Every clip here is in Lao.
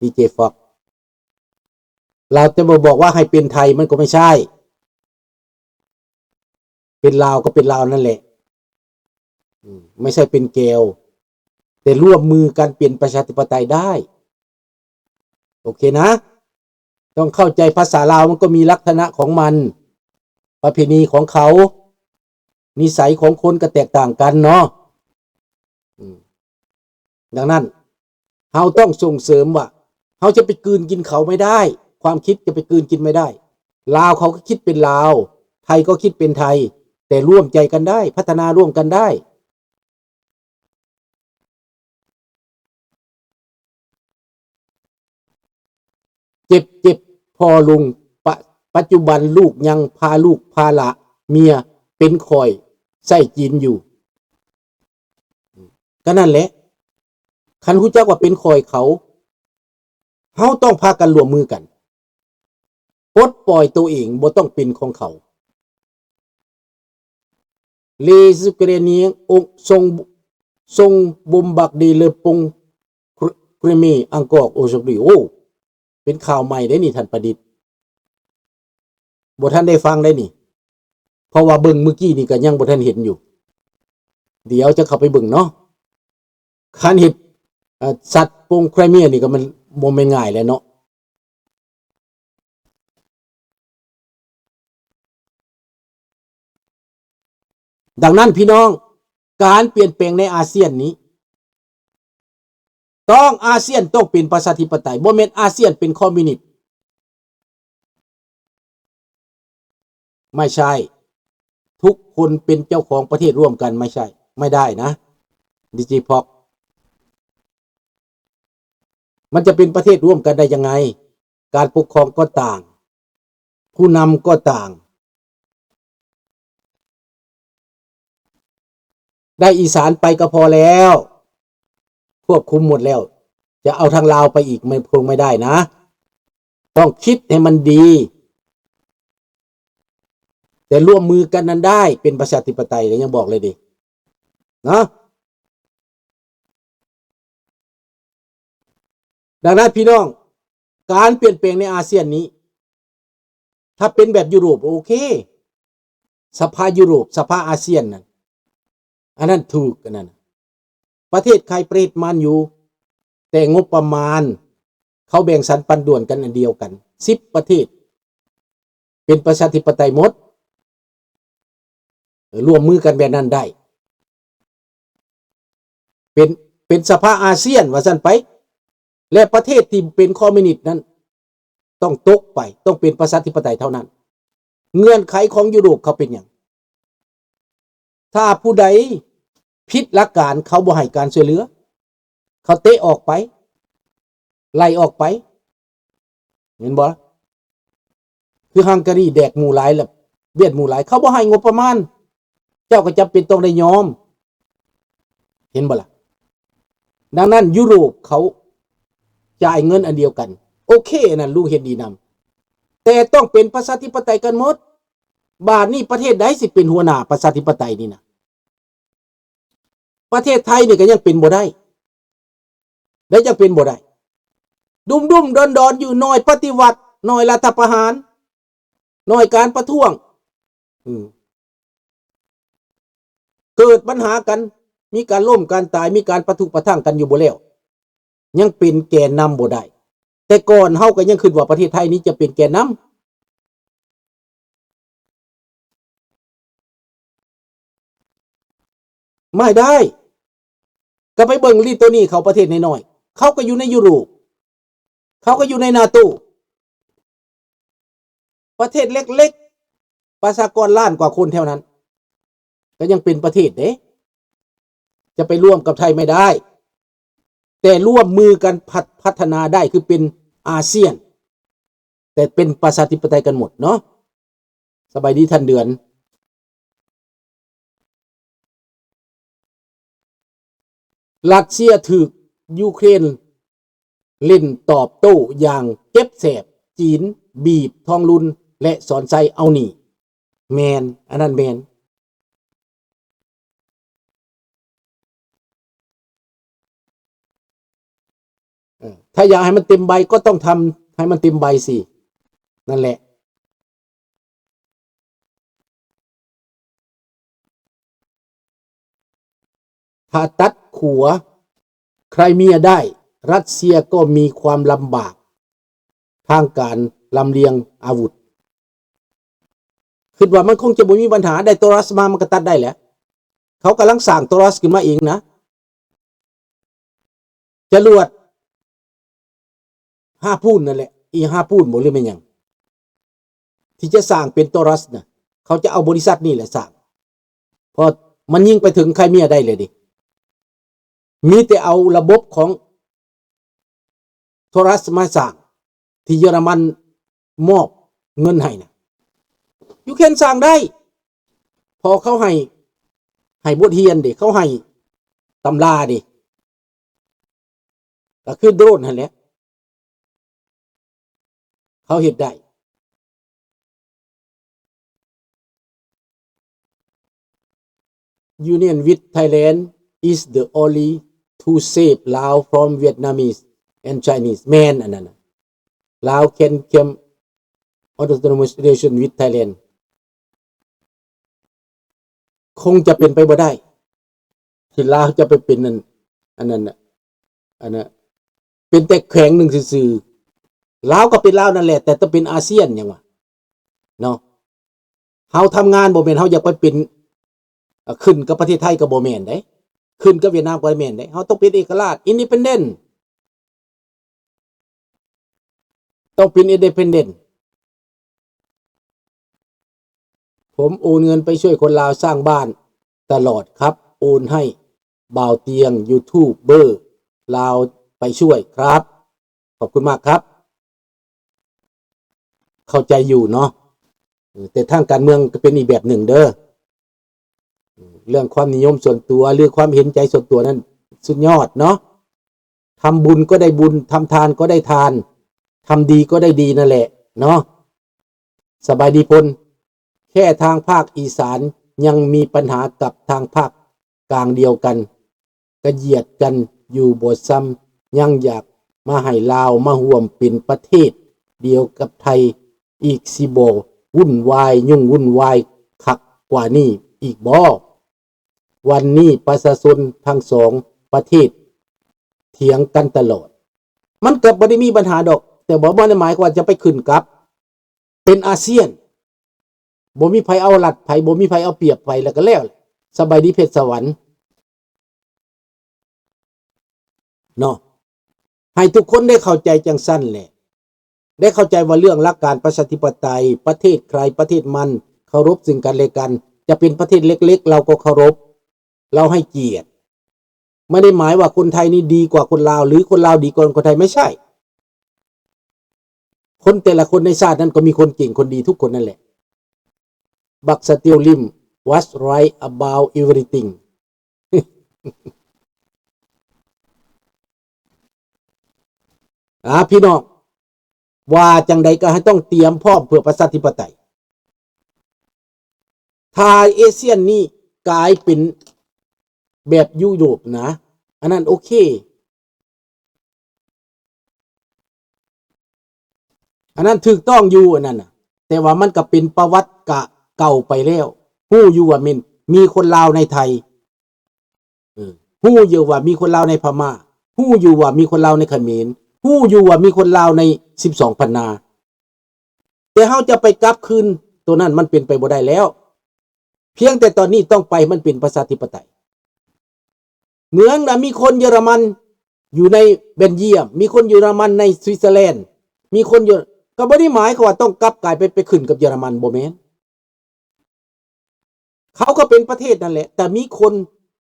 ດີເຈຟອກ ລາວຈະມາບອກວ່າໃຫ້ເປັນໄທ ມັນກໍໄມ່ໃຊ່ ເປັນລາວກໍເປັນລາວນັ້ນແຫຼະ ອືມ ໄມ່ໃຊ່ເປັນແກວ ແຕ່ຮ່ວມມືກັນເປັນປະຊາທິປະໄຕໄດ້ ໂອເຄນະ ຕ້ອງເຂົ້າໃຈ ພາສາລາວມັນກໍມີລັກສະນະຂອງມັນ ປະເພນີຂອງເຂົາ ນິໄສຂອງຄົນກໍແຕກຕ່າງກັນເນາະ ອືມ ດັ່ງນັ້ນ ເຮົາຕ້ອງສົ່ງເສີມວ່າ ເຮົາຈະໄປກືນກິນເຂົາໄມ່ໄດ້ ຄວາມຄິດຈະໄປກືນກິນໄມ່ໄດ້ ລາວເຂົາກໍຄິດເປັນລາວ ໄທກໍຄິດເປັນໄທ ແຕ່ຮ່ວມໃຈກັນໄດ້ ພັດທະນາຮ່ວມກັນໄດ້ ເຈັບເຈັບພໍລົງ ປະ ປັດຈຸບັນລູກຍັງພາລູກພາຫຼານເມຍເປັນຂ້ອຍໃຊ້ຈີນຢູ່ ກໍນັ້ນແຫຼະ ຄັນຮູ້ຈັກວ່າເປັນຂ້ອຍເຂົາ ເຮົາຕ້ອງພາກັນຮ່ວມມືກັນ ປົດປ່ອຍໂຕເອງ ບໍ່ຕ້ອງເປັນຂອງເຂົາ Les Ukrainiens ont, sont, sont bombardés le pont Crimée encore aujourd'hui. ໂອ້ ເປັນຂ່າວໃໝ່ເດ້ນີ້ ທ່ານປະດິດ ບໍ່ທັນໄດ້ຟັງໄດ້ນີ້ ເພາະວ່າເບິ່ງມື້ກີ້ນີ້ກໍຍັງບໍ່ທັນເຫັນຢູ່ ດຽວຈະເຂົ້າໄປເບິ່ງເນາະ ຄັນເຮັດ ເອີ ຊັດໂປ່ງໄຄຣເມຍນີ້ກໍມັນບໍ່ແມ່ນງ່າຍແຫຼະເນາະ. ດັ່ງນັ້ນພີ່ນ້ອງ ການປ່ຽນແປງໃນອາຊຽນນີ້ ຕ້ອງ ອາຊຽນຕ້ອງເປັນປະຊາທິປະໄຕ ບໍ່ແມ່ນອາຊຽນເປັນຄອມມິວນິດ. ไม่ใช่ ทุกคนเป็นเจ้าของประเทศร่วมกัน ไม่ใช่ ไม่ได้นะ ดีเจ พ็อก มันจะเป็นประเทศร่วมกันได้ยังไง การปกครองก็ต่าง ผู้นำก็ต่าง ได้อีสานไปก็พอแล้ว ควบคุมหมดแล้ว จะเอาทางลาวไปอีก มันคงไม่ได้นะ ต้องคิดให้มันดี แต่ร่วมมือกันนั้นได้ เป็นประชาธิปไตย ก็ยังบอกเลยดิ เนาะ ดังนั้นพี่น้อง การเปลี่ยนแปลงในอาเซียนนี้ ถ้าเป็นแบบยุโรป โอเค สภายุโรป สภาอาเซียนนั่น อันนั้นถูก อันนั้น ประเทศใครประเทศมันอยู่ แต่งบประมาณเขาแบ่งสรรปันส่วนกันอันเดียวกัน สิบประเทศ เป็นประชาธิปไตยหมด เออ ร่วมมือกันแบบนั้นได้ เป็น เป็นสภาอาเซียนว่าซั่นไป และประเทศที่เป็นคอมมิวนิสต์นั้นต้องตกไป ต้องเป็นประชาธิปไตยเท่านั้น เงื่อนไขของยุโรปเขาเป็นหยัง ถ้าผู้ใดผิดหลักการ เขาบ่ให้การช่วยเหลือ เขาเตะออกไป ไล่ออกไป เห็นบ่ คือฮังการีแดกหมู่หลาย แล้วเบียดหมู่หลาย เขาบ่ให้งบประมาณ เจ้าก็จำเป็นต้องได้ยอม เห็นบ่ล่ะ ดังนั้นยุโรปเขาจ่ายเงินอันเดียวกัน โอเค อันนั้นลุงเห็นดีนำ แต่ต้องเป็นประชาธิปไตยกันหมด บาดนี้ประเทศใดสิเป็นหัวหน้าประชาธิปไตยนี่นะ ประเทศไทยนี่ก็ยังเป็นบ่ได้ ได้จั่งเป็นบ่ได้ ดุ่มๆ ดอนๆ อยู่ หน่อยปฏิวัติ หน่อยรัฐประหาร หน่อยการประท้วง อืม เกิดปัญหากัน มีการล้มการตาย มีการประทุประทั่งกันอยู่บ่แล้ว ยังเป็นแกนนำบ่ได้ แต่ก่อนเฮาก็ยังคิดว่าประเทศไทยนี้จะเป็นแกนนำ ไม่ได้ ก็ไปเบิ่งลิโตนีเขา ประเทศน้อยๆ เขาก็อยู่ในยุโรป เขาก็อยู่ในนาโต ประเทศเล็กๆ ประชากรล้านกว่าคนแถวนั้น ก็ยังเป็นประเทศเด้ จะไปร่วมกับไทยไม่ได้ แต่ร่วมมือกันพัฒ- พัฒนาได้ คือเป็นอาเซียน แต่เป็นประชาธิปไตยกันหมดเนาะ สบายดีท่านเดือน รัสเซียถืกยูเครนเล่นตอบโต้อย่างเจ็บแสบ จีนบีบทองลุนและสอนไซเอาหนี้ แม่น อันนั้นแม่น. ເອີ ຖ້າຢາກໃຫ້ມັນເຕັມໃບກໍຕ້ອງທຳໃຫ້ມັນເຕັມໃບຊິ ນັ້ນແຫຼະ. ຖ້າຕັດຂົວໄຄຣເມຍໄດ້ ຣັດເຊຍກໍມີຄວາມລຳບາກທາງການລຳລຽງອາວຸດ. ຄິດວ່າມັນຄົງຈະບໍ່ມີບັນຫາ ໄດ້ໂທຣັສມາ ມັນກໍຕັດໄດ້ແຫຼະ. ເຂົາກຳລັງສ້າງໂທຣັສຂຶ້ນມາເອງນະ. ຈະລວດຮາປູນນັ້ນແຫຼະ ອີຮາປູນບໍ່ ຫຼືແມ່ນຫຍັງ ທີ່ຈະສ້າງເປັນໂທຣັສນະ ເຂົາຈະເອົາບໍລິສັດນີ້ແຫຼະສ້າງ ເພາະມັນຍິງໄປເຖິງໄຄຣເມຍໄດ້ເລີຍເດ. ມີແຕ່ເອົາລະບົບຂອງໂທຣັສມາສ້າງ ທີ່ເຢຍລະມັນມອບເງິນໃຫ້ນະ ຢູ່ແຄນສ້າງໄດ້ ເພາະເຂົາໃຫ້ ໃຫ້ບົດຮຽນເດ ເຂົາໃຫ້ຕຳລາເດ ກໍຄືໂດຣນຫັ້ນແຫຼະ ເຂົາເຮັດໄດ້. Union with Thailand is the only to save Lao from Vietnamese and Chinese. ແມ່ນອັນນັ້ນນະ Lao can claim autonomous relation with Thailand. ຄົງຈະເປັນໄປບໍ່ໄດ້ ທີ່ລາວຈະໄປເປັນອັນ ອັນນັ້ນນະ ອັນນະ ເປັນແຕ່ແຂວງໜຶ່ງຊື່ໆ. ລາວກໍເປັນລາວນັ້ນແຫຼະ ແຕ່ຕ້ອງເປັນອາຊຽນຫຍັງວະ ເນາະ. ເຮົາທຳງານບໍ່ແມ່ນເຮົາຢາກໄປເປັນ ເອີ ຂຶ້ນກັບປະເທດໄທກໍບໍ່ແມ່ນເດ້ ຂຶ້ນກັບຫວຽດນາມກໍບໍ່ແມ່ນເດ້. ເຮົາຕ້ອງເປັນເອກະລາດ independent. ຕ້ອງເປັນ independent. ຜົມໂອນເງິນໄປຊ່ວຍຄົນລາວສ້າງບ້ານຕະຫຼອດຄັບ ໂອນໃຫ້ບ່າວຕຽງ ຢູທູບເບີລາວໄປຊ່ວຍຄັບ. ຂອບຄຸນມາກຄັບ. ເຂົ້າໃຈຢູ່ເນາະ ເອີ ແຕ່ທາງການເມືອງກໍເປັນອີກແບບໜຶ່ງເດີ. ເລື່ອງຄວາມນິຍົມສ່ວນຕົວ ຫຼື ຄວາມເຫັນໃຈສ່ວນຕົວນັ້ນສຸດຍອດເນາະ. ທຳບຸນກໍໄດ້ບຸນ ທຳທານກໍໄດ້ທານ ທຳດີກໍໄດ້ດີນັ້ນແຫຼະເນາະ. ສະບາຍດີພົນ ແຄ່ທາງພາກອີສານຍັງມີບັນຫາກັບທາງພາກກາງດຽວກັນ ກະຢຽດກັນຢູ່ບໍ່ຊໍ້າ ຍັງຢາກມາໃຫ້ລາວມາຮ່ວມເປັນປະເທດດຽວກັບໄທອີກ ຊິບໍ່ວຸ່ນວາຍ ຫຍຸ້ງວຸ່ນວາຍຄັກກວ່ານີ້ອີກບໍ່? ວັນນີ້ປະຊາຊົນທັງສອງປະເທດຖຽງກັນຕະຫຼອດ. ມັນກໍບໍ່ໄດ້ມີບັນຫາດອກ ແຕ່ບໍ່ ບໍ່ໄດ້ໝາຍຄວາມວ່າຈະໄປຂຶ້ນກັບ ເປັນອາຊຽນ ບໍ່ມີໃຜເອົາລັດໃຜ ບໍ່ມີໃຜເອົາປຽບໃຜ ແລ້ວກໍແລ້ວ. ສະບາຍດີເພັດສະຫວັນ ເນາະ ໃຫ້ທຸກຄົນໄດ້ເຂົ້າໃຈຈັ່ງຊັ້ນແຫຼະ ໄດ້ເຂົ້າໃຈວ່າເລື່ອງຫຼັກການປະຊາທິປະໄຕ ປະເທດໃຄປະເທດມັນ ເຄົາລົບຊຶ່ງກັນແລະກັນ. ຈະເປັນປະເທດເລັກໆ ລາວກໍເຄົາລົບ ລາວໃຫ້ກຽດ. ບໍ່ໄດ້ໝາຍວ່າຄົນໄທນີ້ດີກວ່າຄົນລາວ ຫຼື ຄົນລາວດີກວ່າຄົນໄທ ໄມ່ໃຊ່. ຄົນແຕ່ລະຄົນໃນຊາດນັ້ນກໍມີຄົນເກັ່ງຄົນດີທຸກຄົນນັ້ນແຫຼະ. ບັກສະຕິວລິມ was right about everything. ອາ ພີ່ນ້ອງ ວ່າຈັ່ງໃດກໍໃຫ້ຕ້ອງຕຽມພ້ອມເພື່ອປະຊາທິປະໄຕ. ຖ້າເອຊຽນນີ້ກາຍເປັນແບບຢູໂຣບນະ ອັນນັ້ນໂອເຄ ອັນນັ້ນຖືກຕ້ອງຢູ່ ອັນນັ້ນນະ ແຕ່ວ່າມັນກໍເປັນປະຫວັດກະເກົ່າໄປແລ້ວ. ຮູ້ຢູ່ວ່າມີ ມີຄົນລາວໃນໄທ ເອີ ຮູ້ຢູ່ວ່າມີຄົນລາວໃນພະມ້າ ຮູ້ຢູ່ວ່າມີຄົນລາວໃນຂະເໝນ ຮູ້ຢູ່ວ່າມີຄົນລາວໃນສິບສອງພັນນາ ແຕ່ເຮົາຈະໄປກັບຄືນໂຕນັ້ນ ມັນເປັນໄປບໍ່ໄດ້ແລ້ວ. ພຽງແຕ່ຕອນນີ້ຕ້ອງໄປໃຫ້ມັນເປັນປະຊາທິປະໄຕ. ເໝືອນວ່າມີຄົນເຢຍລະມັນຢູ່ໃນເບນຢ້ຽມ ມີຄົນເຢຍລະມັນໃນສະວິດເຊີແລນ ມີຄົນຢູ່ ກໍບໍ່ໄດ້ໝາຍຄວາມວ່າຕ້ອງກັບກາຍໄປ ໄປຂຶ້ນກັບເຢຍລະມັນ ບໍ່ແມ່ນ. ເຂົາກໍເປັນປະເທດນັ້ນແຫຼະ ແຕ່ມີຄົນ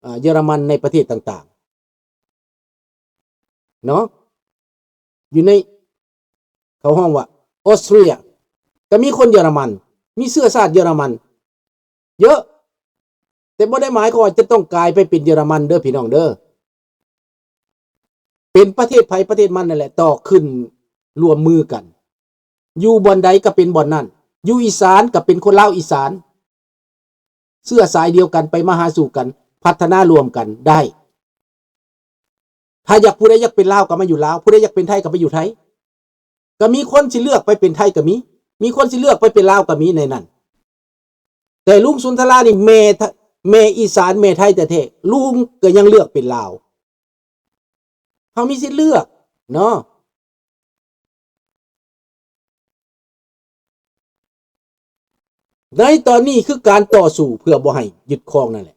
ເອີ ເຢຍລະມັນໃນປະເທດຕ່າງໆ ເນາະ ຢູ່ໃນ ເຂົາຮ້ອງວ່າອອສເຕຣເລັຽ ກໍມີຄົນເຢຍລະມັນ ມີເຊື້ອຊາດເຢຍລະມັນເຍອະ ແຕ່ບໍ່ໄດ້ໝາຍຄວາມວ່າຈະຕ້ອງກາຍໄປເປັນເຢຍລະມັນເດີ ພີ່ນ້ອງເດີ. ເປັນປະເທດໃຜປະເທດມັນນັ້ນແຫຼະ ຕໍ່ຂຶ້ນຮ່ວມມືກັນ ຢູ່ບ່ອນໃດກໍເປັນບ່ອນນັ້ນ ຢູ່ອີສານກໍເປັນຄົນລາວອີສານ ເຊື້ອສາຍດຽວກັນ ໄປມາຫາສູ່ກັນ ພັດທະນາຮ່ວມກັນໄດ້. ຖ້າຢາກ ຜູ້ໃດຢາກເປັນລາວກໍມາຢູ່ລາວ, ຜູ້ໃດຢາກເປັນໄທກໍໄປຢູ່ໄທ. ກໍມີຄົນຊິເລືອກໄປເປັນໄທກໍມີ, ມີຄົນຊິເລືອກໄປເປັນລາວກໍມີໃນນັ້ນ. ແຕ່ລຸງສຸນທະລານີ້ແມ່ ແມ່ອີສານແມ່ໄທແທ້ໆ, ລຸງກໍຍັງເລືອກເປັນລາວ. ເຮົາມີສິດເລືອກເນາະ. ໃນຕອນນີ້ຄືການຕໍ່ສູ້ເພື່ອບໍ່ໃຫ້ຍຶດຄອງນັ້ນແຫຼະ,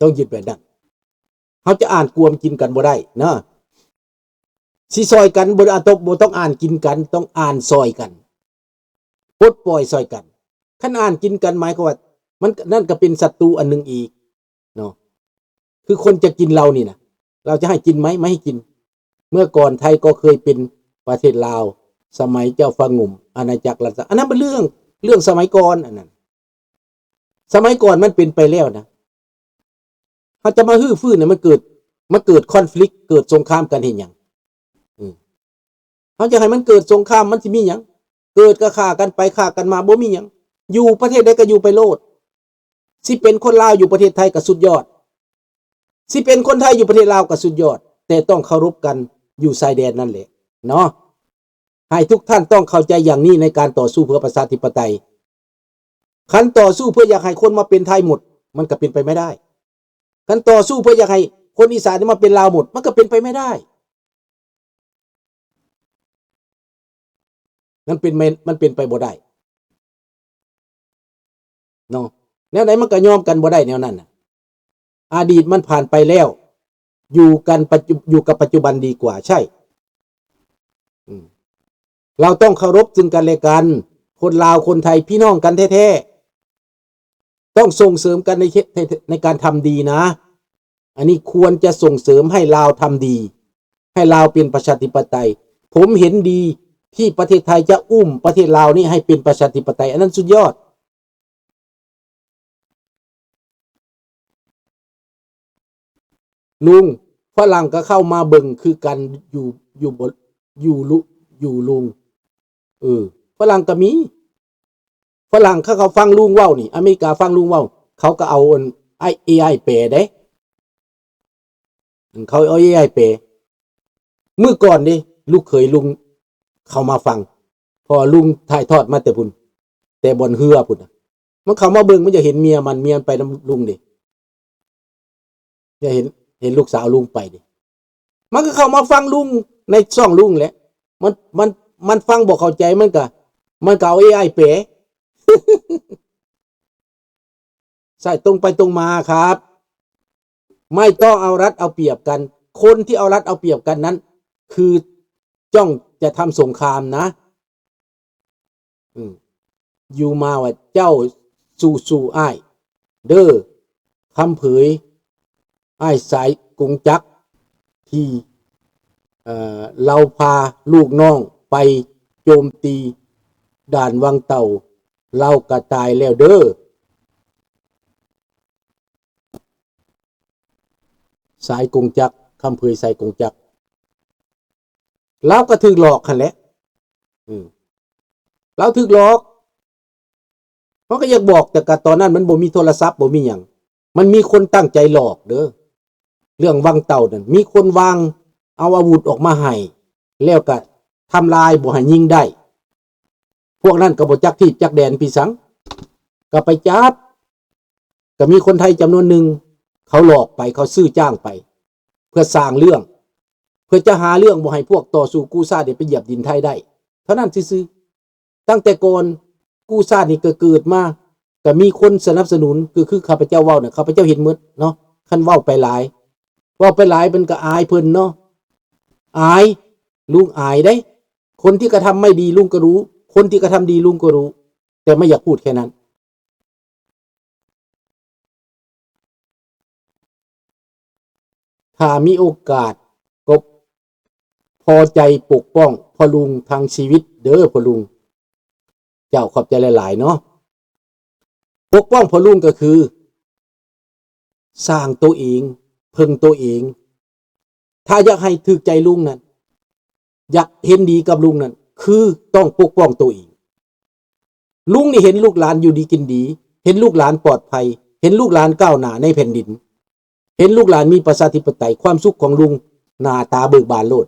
ຕ້ອງຍຶດແບບນັ້ນ. ເຮົາຈະອ່ານກວມກິນກັນບໍ່ໄດ້ເນາະ, ຊິຊ່ອຍກັນບໍ່ ບໍ່ຕ້ອງອ່ານກິນກັນ, ຕ້ອງອ່ານຊ່ອຍກັນ, ປົດປ່ອຍຊ່ອຍກັນ. ຄັນອ່ານກິນກັນ ໝາຍຄວາມວ່າ ມັນ ນັ້ນກໍເປັນສັດຕູອັນໜຶ່ງອີກເນາະ. ຄືຄົນຈະກິນເຫຼົ້ານີ້ນະ, ລາວຈະໃຫ້ກິນໄໝ? ບໍ່ໃຫ້ກິນ. ເມື່ອກ່ອນໄທກໍເຄີຍເປັນປະເທດລາວ, ສະໄໝເຈົ້າຟ້າງຸ່ມ, ອານາຈັກລັດສະ ອັນນັ້ນເປັນເລື່ອງ ເລື່ອງສະໄໝກ່ອນ. ອັນນັ້ນ ສະໄໝກ່ອນມັນເປັນໄປແລ້ວນະ, ເຮົາຈະມາຮື້ຟື້ນໃຫ້ມັນເກີດ ມາເກີດຄອນຟລິກ ເກີດສົງຄາມກັນເຮັດຫຍັງ? ເອີ ເຮົາຈະໃຫ້ມັນເກີດສົງຄາມ ມັນຊິມີຫຍັງ? ເກີດກໍຂ້າກັນໄປຂ້າກັນມາ ບໍ່ມີຫຍັງ. ຢູ່ປະເທດໃດກໍຢູ່ໄປໂລດ, ຊິເປັນຄົນລາວຢູ່ປະເທດໄທກໍສຸດຍອດ, ຊິເປັນຄົນໄທຢູ່ປະເທດລາວກໍສຸດຍອດ, ແຕ່ຕ້ອງເຄົາລົບກັນຢູ່ຊາຍແດນນັ້ນແຫຼະເນາະ. ໃຫ້ທຸກທ່ານຕ້ອງເຂົ້າໃຈຢ່າງນີ້ໃນການຕໍ່ສູ້ເພື່ອປະຊາທິປະໄຕ. ຄັນຕໍ່ສູ້ເພື່ອຢາກໃຫ້ຄົນມາເປັນໄທໝົດ ມັນກໍເປັນໄປບໍ່ໄດ້. ຄັນຕໍ່ສູ້ເພື່ອຢາກໃຫ້ຄົນອີສານມາເປັນລາວໝົດ ມັນກໍເປັນໄປບໍ່ໄດ້. ມັນເປັນໄປ ມັນເປັນໄປບໍ່ໄດ້ເນາະ. ແນວໃດມັນກໍຍອມກັນບໍ່ໄດ້ແນວນັ້ນນະ. ອະດີດມັນຜ່ານໄປແລ້ວ, ຢູ່ກັນປັດຈຸ ຢູ່ກັບປັດຈຸບັນດີກວ່າ. ໃຊ່ ອືມ ເຮົາຕ້ອງເຄົາລົບຊຶ່ງກັນແລະກັນ. ຄົນລາວຄົນໄທພີ່ນ້ອງກັນແທ້ໆ, ຕ້ອງສົ່ງເສີມກັນໃນເຂດ ໃນ ໃນການທຳດີນະ. ອັນນີ້ຄວນຈະສົ່ງເສີມໃຫ້ລາວທຳດີ, ໃຫ້ລາວເປັນປະຊາທິປະໄຕ. ຜົມເຫັນດີທີ່ປະເທດໄທຈະອຸ້ມປະເທດລາວນີ້ໃຫ້ເປັນປະຊາທິປະໄຕ, ອັນນັ້ນສຸດຍອດ. ລຸງ, ຝຣັ່ງກໍເຂົ້າມາເບິ່ງຄືກັນ ຢູ່ ຢູ່ບໍ່ ຢູ່ລຸ ຢູ່ລຸງ. ເອີ ຝຣັ່ງກໍມີ. ຝຣັ່ງ ຄັນເຂົາຟັງລຸງເວົ້ານີ້, ອາເມລິກາຟັງລຸງເວົ້າ, ເຂົາກໍເອົາອັນ ເອໄອ ແປເດ້. ເຂົາເອົາ ເອໄອ ແປ. ມື້ກ່ອນເດ້ ລູກເຂີຍລຸງເຂົ້າມາຟັງ, ເພາະວ່າລຸງຖ່າຍທອດມາແຕ່ພຸ້ນ, ແຕ່ບ່ອນເຮືອພຸ້ນນະ. ມັນເຂົ້າມາເບິ່ງ, ມັນຢາກເຫັນເມຍມັນ, ເມຍມັນໄປນຳລຸງເດ້. ຢາກເຫັນ ເຫັນລູກສາວລຸງໄປເດ້. ມັນກໍເຂົ້າມາຟັງລຸງໃນຊ່ອງລຸງແຫຼະ. ມັນ ມັນ ມັນຟັງບໍ່ເຂົ້າໃຈ, ມັນກໍ ມັນກໍເອົາ ເອໄອ ແປ. ໃຊ່ ຕົງໄປຕົງມາຄັບ. ໄມ່ຕ້ອງເອົາລັດເອົາປຽບກັນ. ຄົນທີ່ເອົາລັດເອົາປຽບກັນນັ້ນ ຄືຈ້ອງຈະທຳສົງຄາມນະ. ອືມ ຢູ່ມາວ່າ ເຈົ້າສູ້ໆອ້າຍເດີ ຄຳເຜີຍ ອ້າຍສາຍກົງຈັກ ທີ່ ເອີ ລາວພາລູກນ້ອງໄປໂຈມຕີດ່ານວັງເຕົ່າ ລາວກະຕາຍແລ້ວເດີ. ສາຍກົງຈັກ, ຄຳເຜີຍສາຍກົງຈັກ. ລາວກໍຖືກຫຼອກຫັ້ນແຫຼະ. ອືມ ລາວຖືກຫຼອກ. ເຮົາກໍຢາກບອກ, ແຕ່ກະຕອນນັ້ນມັນບໍ່ມີໂທລະສັບ, ບໍ່ມີຫຍັງ. ມັນມີຄົນຕັ້ງໃຈຫຼອກເດີ. ເລື່ອງວັງເຕົ່ານັ້ນ ມີຄົນວາງ ເອົາອາວຸດອອກມາໃຫ້ ແລ້ວກະທຳລາຍບໍ່ໃຫ້ຍິງໄດ້. ພວກນັ້ນກໍບໍ່ຈັກທີບຈັກແດນພີ່ສັງ, ກໍໄປຈັບ. ກໍມີຄົນໄທຈຳນວນໜຶ່ງ ເຂົາຫຼອກໄປ, ເຂົາຊື້ຈ້າງໄປ ເພື່ອສ້າງເລື່ອງ, ເພື່ອຈະຫາເລື່ອງບໍ່ໃຫ້ພວກຕໍ່ສູ້ກູ້ຊາດໄດ້ໄປຢຽບດິນໄທໄດ້ ເທົ່ານັ້ນຊື່ໆ. ຕັ້ງແຕ່ກ່ອນກູ້ຊາດນີ້ກໍເກີດມາ ກໍມີຄົນສະໜັບສະໜູນ, ກໍຄືຂ້າພະເຈົ້າເວົ້ານະ, ຂ້າພະເຈົ້າເຫັນໝົດເນາະ. ຄັນເວົ້າໄປຫຼາຍ ເວົ້າໄປຫຼາຍ ມັນກໍອາຍເພິ່ນເນາະ, ອາຍ, ລຸງອາຍເດ້. ຄົນທີ່ກະທຳໄມ່ດີລຸງກໍຮູ້, ຄົນທີ່ກະທຳດີລຸງກໍຮູ້, ແຕ່ໄມ່ຢາກພູດແຄ່ນັ້ນ. ຖ້າມີໂອກາດກໍພໍໃຈປົກປ້ອງພໍ່ລຸງທັງຊີວິດເດີພໍ່ລຸງ. ເຈົ້າ ຂອບໃຈຫຼາຍໆເນາະ. ປົກປ້ອງພໍ່ລຸງກໍຄື ສ້າງໂຕເອງ, ເພິ່ງໂຕເອງ. ຖ້າຢາກໃຫ້ຖືກໃຈລຸງນັ້ນ, ຢາກເຫັນດີກັບລຸງນັ້ນ, ຄືຕ້ອງປົກປ້ອງໂຕເອງ. ລຸງນີ້ເຫັນລູກຫຼານຢູ່ດີກິນດີ, ເຫັນລູກຫຼານປອດໄພ, ເຫັນລູກຫຼານກ້າວໜ້າໃນແຜ່ນດິນ. ເຫັນລູກຫຼານມີປະຊາທິປະໄຕ ຄວາມສຸກຂອງລຸງໜ້າຕາເບີກບານໂລດ.